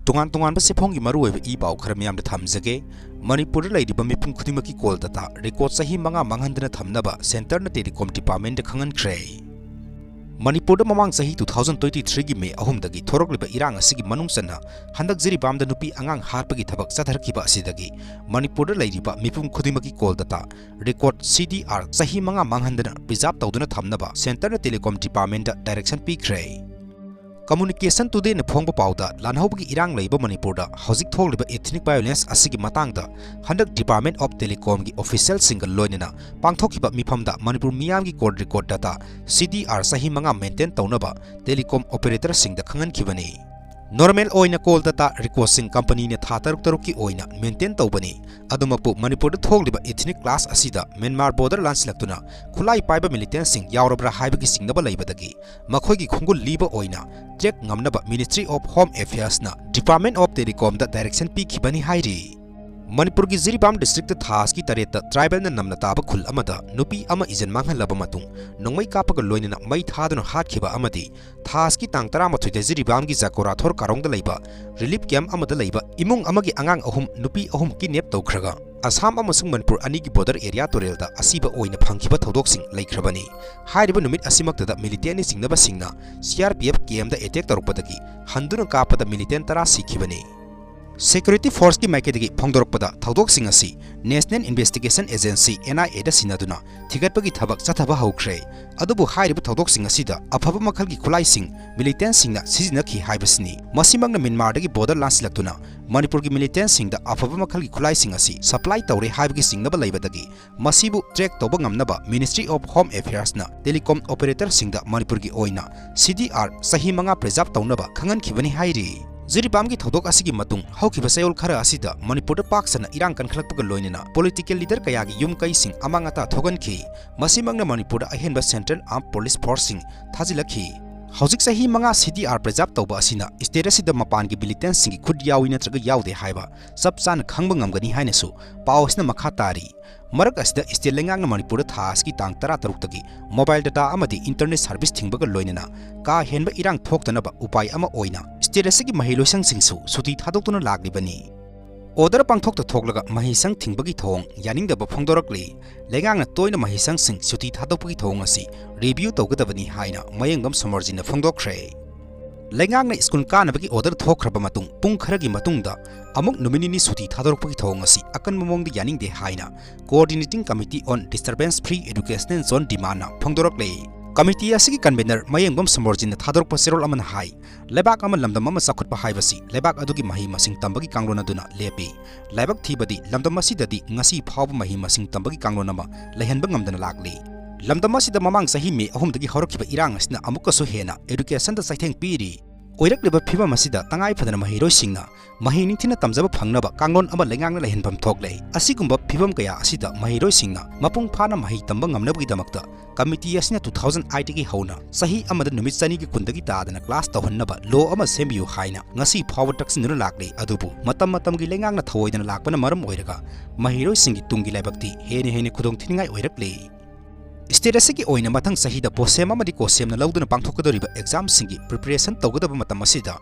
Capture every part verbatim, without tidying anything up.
ꯇꯣꯉꯥꯟ ꯇꯣꯉꯥꯟꯕ ꯆꯦꯐꯣꯡꯒꯤ ꯃꯔꯨꯑꯣꯏꯕ ꯏ ꯄꯥꯎ ꯈꯔ ꯃꯤꯌꯥꯝꯗ ꯊꯝꯖꯒꯦ꯫ ꯃꯅꯤꯄꯨꯔꯗ ꯂꯩꯔꯤꯕ ꯃꯤꯄꯨꯝ ꯈꯨꯗꯤꯡꯃꯛꯀꯤ call data record ꯆꯍꯤ ꯃꯉꯥ ꯃꯥꯡꯍꯟꯗꯅ ꯊꯝꯅꯕ centreꯅ telecom departmentꯇ ꯈꯪꯍꯟꯈ꯭ꯔꯦ꯫ ꯃꯅꯤꯄꯨꯔꯗ ꯃꯃꯥꯡ ꯆꯍꯤ two thousand twenty threeꯒꯤ May ꯑꯍꯨꯝꯗꯒꯤ ꯊꯣꯔꯛꯂꯤꯕ ꯏꯔꯥꯡ ꯑꯁꯤꯒꯤ ꯃꯅꯨꯡ ꯆꯟꯅ ꯍꯟꯗꯛ ꯖꯤꯔꯤꯕꯥꯝꯗ ꯅꯨꯄꯤ ꯑꯉꯥꯡ ꯍꯥꯠꯄꯒꯤ ꯊꯕꯛ ꯆꯠꯊꯔꯛꯈꯤꯕ ꯑꯁꯤꯗꯒꯤ ꯃꯅꯤꯄꯨꯔꯗ ꯂꯩꯔꯤꯕ ꯃꯤꯄꯨꯝ ꯈꯨꯗꯤꯡꯃꯛꯀꯤ call data record CDR ꯆꯍꯤ ꯃꯉꯥ ꯃꯥꯡꯍꯟꯗꯅ preserve ꯇꯧꯗꯨꯅ ꯊꯝꯅꯕ centreꯅ telecom departmentꯇ direction ꯄꯤꯈ꯭ꯔꯦ꯫ Communication Todayꯅ ꯐꯣꯡꯕ ꯄꯥꯎꯗ, ꯂꯥꯟꯍꯧꯕꯒꯤ ꯏꯔꯥꯡ ꯂꯩꯕ ꯃꯅꯤꯄꯨꯔꯗ ꯍꯧꯖꯤꯛ ꯊꯣꯛꯂꯤꯕ ethnic violence ꯑꯁꯤꯒꯤ ꯃꯇꯥꯡꯗ ꯍꯟꯗꯛ Department of Telecomꯒꯤ officialꯁꯤꯡꯒ ꯂꯣꯏꯅꯅ ꯄꯥꯡꯊꯣꯛꯈꯤꯕ ꯃꯤꯐꯝꯗ ꯃꯅꯤꯄꯨꯔ ꯃꯤꯌꯥꯝꯒꯤ call record data CDR ꯆꯍꯤ ꯃꯉꯥ maintain ꯇꯧꯅꯕ telecom operatorꯁꯤꯡꯗ ꯈꯪꯍꯟꯈꯤꯕꯅꯤ꯫ Normal ꯑꯣꯏꯅ call data recordꯁꯤꯡ companyꯅ ꯊꯥ ꯇꯔꯨꯛ ꯇꯔꯨꯛꯀꯤ ꯑꯣꯏꯅ maintain ꯇꯧꯕꯅꯤ꯫ ꯑꯗꯨꯃꯛꯄꯨ ꯃꯅꯤꯄꯨꯔꯗ ꯊꯣꯛꯂꯤꯕ ethnic clash ꯑꯁꯤꯗ ꯃ꯭ꯌꯥꯟꯃꯥꯔ border ꯂꯥꯟꯁꯤꯜꯂꯛꯇꯨꯅ ꯈꯨꯠꯂꯥꯏ ꯄꯥꯏꯕ militantꯁꯤꯡ ꯌꯥꯎꯔꯕ꯭ꯔꯥ ꯍꯥꯏꯕꯒꯤ ꯆꯤꯡꯅꯕ ꯂꯩꯕꯗꯒꯤ ꯃꯈꯣꯏꯒꯤ ꯈꯣꯡꯒꯨꯜ ꯂꯤꯕ ꯑꯣꯏꯅ track ꯉꯝꯅꯕ Ministry of Home Affairsꯅ Department of Telecomꯗ direction ꯄꯤꯈꯤꯕꯅꯤ ꯍꯥꯏꯔꯤ꯫ ꯃꯅꯤꯄꯨꯔꯒꯤ ꯖꯤꯔꯤꯕꯥꯝ districtꯇ ꯊꯥꯁꯀꯤ ꯇꯔꯦꯠꯇ tribalꯅ ꯅꯝꯅ ꯇꯥꯕ ꯈꯨꯜ ꯑꯃꯗ ꯅꯨꯄꯤ ꯑꯃ ꯏꯖꯟ ꯃꯥꯡꯍꯜꯂꯕ ꯃꯇꯨꯡ ꯅꯣꯡꯃꯩ ꯀꯥꯞꯄꯒ ꯂꯣꯏꯅꯅ ꯃꯩ ꯊꯥꯗꯨꯅ ꯍꯥꯠꯈꯤꯕ ꯑꯃꯗꯤ ꯊꯥꯁꯀꯤ ꯇꯥꯡ ꯇꯔꯥꯃꯥꯊꯣꯏꯗ ꯖꯤꯔꯤꯕꯥꯝꯒꯤ ꯖꯀꯣꯔꯥꯊꯣꯔ ꯀꯥꯔꯣꯡꯗ ꯂꯩꯕ relief camp ꯑꯃꯗ ꯂꯩꯕ ꯏꯃꯨꯡ ꯑꯃꯒꯤ ꯑꯉꯥꯡ ꯑꯍꯨꯝ, ꯅꯨꯄꯤ ꯑꯍꯨꯝ kidnap ꯇꯧꯈ꯭ꯔꯒ ꯑꯁꯥꯝ ꯑꯃꯁꯨꯡ ꯃꯅꯤꯄꯨꯔ ꯑꯅꯤꯒꯤ border area ꯇꯨꯔꯦꯜꯗ ꯑꯁꯤꯕ ꯑꯣꯏꯅ ꯐꯪꯈꯤꯕ ꯊꯧꯗꯣꯛꯁꯤꯡ ꯂꯩꯈ꯭ꯔꯕꯅꯤ꯫ ꯍꯥꯏꯔꯤꯕ ꯅꯨꯃꯤꯠ ꯑꯁꯤꯃꯛꯇꯗ militantꯅ ꯆꯤꯡꯅꯕꯁꯤꯡꯅ CRPF campꯗ attack ꯇꯧꯔꯛꯄꯗꯒꯤ ꯍꯟꯗꯨꯅ ꯀꯥꯞꯄꯗ militant ꯇꯔꯥ ꯁꯤꯈꯤꯕꯅꯤ꯫ Security forceꯀꯤ ꯃꯥꯏꯀꯩꯗꯒꯤ ꯐꯣꯡꯗꯣꯔꯛꯄꯗ ꯊꯧꯗꯣꯛꯁꯤꯡ ꯑꯁꯤ National Investigation Agency, NIAꯗ ꯁꯤꯟꯅꯗꯨꯅ ꯊꯤꯒꯠꯄꯒꯤ ꯊꯕꯛ ꯆꯠꯊꯕ ꯍꯧꯈ꯭ꯔꯦ꯫ ꯑꯗꯨꯕꯨ ꯍꯥꯏꯔꯤꯕ ꯊꯧꯗꯣꯛꯁꯤꯡ ꯑꯁꯤꯗ ꯑꯐꯕ ꯃꯈꯜꯒꯤ ꯈꯨꯠꯂꯥꯏꯁꯤꯡ militantꯁꯤꯡꯅ ꯁꯤꯖꯤꯟꯅꯈꯤ ꯍꯥꯏꯕꯁꯤꯅꯤ꯫ ꯃꯁꯤꯃꯛꯅ ꯃ꯭ꯌꯥꯟꯃꯥꯔꯗꯒꯤ border ꯂꯥꯟꯁꯤꯜꯂꯛꯇꯨꯅ ꯃꯅꯤꯄꯨꯔꯒꯤ militantꯁꯤꯡꯗ ꯑꯐꯕ ꯃꯈꯜꯒꯤ ꯈꯨꯠꯂꯥꯏꯁꯤꯡ ꯑꯁꯤ supply ꯇꯧꯔꯦ ꯍꯥꯏꯕꯒꯤ ꯆꯤꯡꯅꯕ ꯂꯩꯕꯗꯒꯤ ꯃꯁꯤꯕꯨ track ꯇꯧꯕ ꯉꯝꯅꯕ Ministry of Home Affairsꯅ telecom operatorꯁꯤꯡꯗ ꯃꯅꯤꯄꯨꯔꯒꯤ ꯑꯣꯏꯅ CDR ꯆꯍꯤ ꯃꯉꯥ preserve ꯇꯧꯅꯕ ꯈꯪꯍꯟꯈꯤꯕꯅꯤ ꯍꯥꯏꯔꯤ꯫ ꯖꯤꯔꯤꯕꯥꯝꯒꯤ ꯊꯧꯗꯣꯛ ꯑꯁꯤꯒꯤ ꯃꯇꯨꯡ ꯍꯧꯈꯤꯕ ꯆꯌꯣꯜ ꯈꯔ ꯑꯁꯤꯗ ꯃꯅꯤꯄꯨꯔꯗ ꯄꯥꯛ ꯁꯟꯅ ꯏꯔꯥꯡ ꯀꯟꯈꯠꯂꯛꯄꯒ ꯂꯣꯏꯅꯅ political leader ꯀꯌꯥꯒꯤ ꯌꯨꯝ ꯀꯩꯁꯤꯡ ꯑꯃꯥꯡ ꯑꯇꯥ ꯊꯣꯛꯍꯟꯈꯤ꯫ ꯃꯁꯤꯃꯛꯅ ꯃꯅꯤꯄꯨꯔꯗ ꯑꯍꯦꯟꯕ central armed police forceꯁꯤꯡ ꯊꯥꯖꯤꯜꯂꯛꯈꯤ꯫ ꯍꯧꯖꯤꯛ ꯆꯍꯤ ꯃꯉꯥ ꯁꯤ ꯗꯤ ꯑꯥꯔ preserve ꯇꯧꯕ ꯑꯁꯤꯅ state ꯑꯁꯤꯗ ꯃꯄꯥꯟꯒꯤ militantꯁꯤꯡꯒꯤ ꯈꯨꯠ ꯌꯥꯎꯏ ꯅꯠꯇ꯭ꯔꯒ ꯌꯥꯎꯗꯦ ꯍꯥꯏꯕ ꯆꯞ ꯆꯥꯅ ꯈꯪꯕ ꯉꯝꯒꯅꯤ ꯍꯥꯏꯅꯁꯨ ꯄꯥꯎ ꯑꯁꯤꯅ ꯃꯈꯥ ꯇꯥꯔꯤ꯫ ꯃꯔꯛ ꯑꯁꯤꯗ state ꯂꯩꯉꯥꯛꯅ ꯃꯅꯤꯄꯨꯔꯗ ꯊꯥ ꯑꯁꯤꯒꯤ ꯇꯥꯡ ꯇꯔꯥ ꯇꯔꯨꯛꯇꯒꯤ mobile data ꯑꯃꯗꯤ internet service ꯊꯤꯡꯕꯒ ꯂꯣꯏꯅꯅ ꯀꯥ ꯍꯦꯟꯕ ꯏꯔꯥꯡ ꯊꯣꯛꯇꯅꯕ ꯎꯄꯥꯏ ꯑꯃ ꯑꯣꯏꯅ state ꯑꯁꯤꯒꯤ ꯃꯍꯩꯂꯣꯏꯁꯪꯁꯤꯡꯁꯨ ꯁꯨꯇꯤ ꯊꯥꯗꯣꯛꯇꯨꯅ ꯂꯥꯛꯂꯤꯕꯅꯤ꯫ Order ꯄꯥꯡꯊꯣꯛꯇ ꯊꯣꯛꯂꯒ ꯃꯍꯩꯁꯪ ꯊꯤꯡꯕꯒꯤ ꯊꯧꯑꯣꯡ ꯌꯥꯅꯤꯡꯗꯕ ꯐꯣꯡꯗꯣꯔꯛꯂꯤ꯫ ꯂꯩꯉꯥꯛꯅ ꯇꯣꯏꯅ ꯃꯍꯩꯁꯪꯁꯤꯡ ꯁꯨꯇꯤ ꯊꯥꯗꯣꯛꯄꯒꯤ ꯊꯧꯑꯣꯡ ꯑꯁꯤ review ꯇꯧꯒꯗꯕꯅꯤ ꯍꯥꯏꯅ ꯃꯌꯦꯡꯕꯝ ꯁꯃꯔꯖꯤꯠꯅ ꯐꯣꯡꯗꯣꯛꯈ꯭ꯔꯦ꯫ ꯂꯩꯉꯥꯛꯅ ꯁ꯭ꯀꯨꯜ ꯀꯥꯅꯕꯒꯤ order ꯊꯣꯛꯈ꯭ꯔꯕ ꯃꯇꯨꯡ ꯄꯨꯡ ꯈꯔꯒꯤ ꯃꯇꯨꯡꯗ ꯑꯃꯨꯛ ꯅꯨꯃꯤꯠ ꯅꯤꯅꯤ ꯁꯨꯇꯤ ꯊꯥꯗꯣꯔꯛꯄꯒꯤ ꯊꯧꯑꯣꯡ ꯑꯁꯤ ꯑꯀꯟꯕ ꯃꯑꯣꯡꯗ ꯌꯥꯅꯤꯡꯗꯦ ꯍꯥꯏꯅ Coordinating Committee on Disturbance Free Educational Zone demandꯅ ꯐꯣꯡꯗꯣꯔꯛꯂꯦ꯫ Committee ꯑꯁꯤꯒꯤ convener ꯃꯌꯦꯡꯕꯝ ꯁꯃꯔꯖꯤꯠꯅ ꯊꯥꯗꯣꯔꯛꯄ ꯆꯦꯔꯣꯜ ꯑꯃꯅ ꯍꯥꯏ, ꯂꯩꯕꯥꯛ ꯑꯃ ꯂꯝꯗꯝ ꯑꯃ ꯆꯥꯎꯈꯠꯄ ꯍꯥꯏꯕꯁꯤ ꯂꯩꯕꯥꯛ ꯑꯗꯨꯒꯤ ꯃꯍꯩ ꯃꯁꯤꯡ ꯇꯝꯕꯒꯤ ꯀꯥꯡꯂꯣꯟ ꯑꯗꯨꯅ ꯂꯦꯞꯄꯤ꯫ ꯂꯥꯏꯕꯛ ꯊꯤꯕꯗꯤ ꯂꯝꯗꯝ ꯑꯁꯤꯗꯗꯤ ꯉꯁꯤ ꯐꯥꯎꯕ ꯃꯍꯩ ꯃꯁꯤꯡ ꯇꯝꯕꯒꯤ ꯀꯥꯡꯂꯣꯟ ꯑꯃ ꯂꯩꯍꯟꯕ ꯉꯝꯗꯅ ꯂꯥꯛꯂꯤ꯫ ꯂꯝꯗꯝ ꯑꯁꯤꯗ ꯃꯃꯥꯡ ꯆꯍꯤ ꯃꯦ ꯑꯍꯨꯝꯗꯒꯤ ꯍꯧꯔꯛꯈꯤꯕ ꯏꯔꯥꯡ ꯑꯁꯤꯅ ꯑꯃꯨꯛꯀꯁꯨ ꯍꯦꯟꯅ educationꯗ ꯆꯩꯊꯦꯡ ꯄꯤꯔꯤ꯫ ꯑꯣꯏꯔꯛꯂꯤꯕ ꯐꯤꯕꯝ ꯑꯁꯤꯗ ꯇꯉꯥꯏ ꯐꯗꯅ ꯃꯍꯩꯔꯣꯏꯁꯤꯡꯅ ꯃꯍꯩ ꯅꯤꯡꯊꯤꯅ ꯇꯝꯖꯕ ꯐꯪꯅꯕ ꯀꯥꯡꯂꯣꯟ ꯑꯃ ꯂꯩꯉꯥꯛꯅ ꯂꯩꯍꯟꯐꯝ ꯊꯣꯛꯂꯦ꯫ ꯑꯁꯤꯒꯨꯝꯕ ꯐꯤꯕꯝ ꯀꯌꯥ ꯑꯁꯤꯗ ꯃꯍꯩꯔꯣꯏꯁꯤꯡꯅ ꯃꯄꯨꯡ ꯐꯥꯅ ꯃꯍꯩ ꯇꯝꯕ ꯉꯝꯅꯕꯒꯤꯗꯃꯛꯇ committee ꯑꯁꯤꯅ two thousand eightꯇꯒꯤ ꯍꯧꯅ ꯆꯍꯤ ꯑꯃꯗ ꯅꯨꯃꯤꯠ ꯆꯅꯤꯒꯤ ꯀꯨꯟꯗꯒꯤ ꯇꯥꯗꯅ class ꯇꯧꯍꯟꯅꯕ law ꯑꯃ ꯁꯦꯝꯕꯤꯌꯨ ꯍꯥꯏꯅ ꯉꯁꯤ ꯐꯥꯎꯕ ꯇꯛꯁꯤꯟꯗꯨꯅ ꯂꯥꯛꯂꯤ꯫ ꯑꯗꯨꯕꯨ ꯃꯇꯝ ꯃꯇꯝꯒꯤ ꯂꯩꯉꯥꯛꯅ ꯊꯧꯑꯣꯏꯗꯅ ꯂꯥꯛꯄꯅ ꯃꯔꯝ ꯑꯣꯏꯔꯒ ꯃꯍꯩꯔꯣꯏꯁꯤꯡꯒꯤ ꯇꯨꯡꯒꯤ ꯂꯥꯏꯕꯛꯇꯤ ꯍꯦꯟꯅ ꯍꯦꯟꯅ ꯈꯨꯗꯣꯡ ꯊꯤꯅꯤꯡꯉꯥꯏ ꯑꯣꯏꯔꯛꯂꯤ꯫ State ꯑꯁꯤꯒꯤ ꯑꯣꯏꯅ ꯃꯊꯪ ꯆꯍꯤꯗ BOSEM ꯑꯃꯗꯤ COHSEMꯅ ꯂꯧꯗꯨꯅ ꯄꯥꯡꯊꯣꯛꯀꯗꯧꯔꯤꯕ examꯁꯤꯡꯒꯤ preparation ꯇꯧꯒꯗꯕ ꯃꯇꯝ ꯑꯁꯤꯗ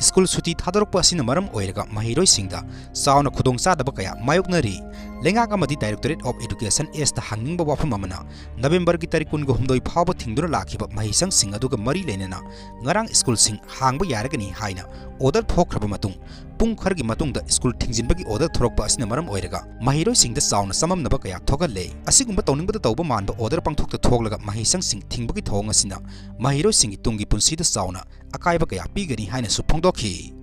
ꯁ꯭ꯀꯨꯜ ꯁꯨꯇꯤ ꯊꯥꯗꯣꯔꯛꯄ ꯑꯁꯤꯅ ꯃꯔꯝ ꯑꯣꯏꯔꯒ ꯃꯍꯩꯔꯣꯏꯁꯤꯡꯗ ꯆꯥꯎꯅ ꯈꯨꯗꯣꯡꯆꯥꯗꯕ ꯀꯌꯥ ꯃꯥꯌꯣꯛꯅꯔꯤ꯫ ꯂꯩꯉꯥꯛ ꯑꯃꯗꯤ Directorate of Education Sꯗ ꯍꯪꯅꯤꯡꯕ ꯋꯥꯐꯝ ꯑꯃꯅ, ꯅꯕꯦꯝꯕꯔꯒꯤ ꯇꯥꯔꯤꯛ ꯀꯨꯟꯒ ꯍꯨꯝꯗꯣꯏ ꯐꯥꯎꯕ ꯊꯤꯡꯗꯨꯅ ꯂꯥꯛꯈꯤꯕ ꯃꯍꯩꯁꯪꯁꯤꯡ ꯑꯗꯨꯒ ꯃꯔꯤ ꯂꯩꯅꯅ ꯉꯔꯥꯡ ꯁ꯭ꯀꯨꯜꯁꯤꯡ ꯍꯥꯡꯕ ꯌꯥꯔꯒꯅꯤ ꯍꯥꯏꯅ order ꯊꯣꯛꯈ꯭ꯔꯕ ꯃꯇꯨꯡ ꯄꯨꯡ ꯈꯔꯒꯤ ꯃꯇꯨꯡꯗ ꯁ꯭ꯀꯨꯜ ꯊꯤꯡꯖꯤꯟꯕꯒꯤ order ꯊꯣꯔꯛꯄ ꯑꯁꯤꯅ ꯃꯔꯝ ꯑꯣꯏꯔꯒ ꯃꯍꯩꯔꯣꯏꯁꯤꯡꯗ ꯆꯥꯎꯅ ꯆꯃꯝꯅꯕ ꯀꯌꯥ ꯊꯣꯛꯍꯜꯂꯦ꯫ ꯑꯁꯤꯒꯨꯝꯕ ꯇꯧꯅꯤꯡꯕꯗ ꯇꯧꯕ ꯃꯥꯟꯕ order ꯄꯥꯡꯊꯣꯛꯇ ꯊꯣꯛꯂꯒ ꯃꯍꯩꯁꯪꯁꯤꯡ ꯊꯤꯡꯕꯒꯤ ꯊꯧꯑꯣꯡ ꯑꯁꯤꯅ ꯃꯍꯩꯔꯣꯏꯁꯤꯡꯒꯤ ꯇꯨꯡꯒꯤ ꯄꯨꯟꯁꯤꯗ ꯆꯥꯎꯅ ꯑꯀꯥꯏꯕ ꯀꯌꯥ ꯄꯤꯒꯅꯤ ꯍꯥꯏꯅꯁꯨ ꯐꯣꯡꯗꯣꯛꯈꯤ꯫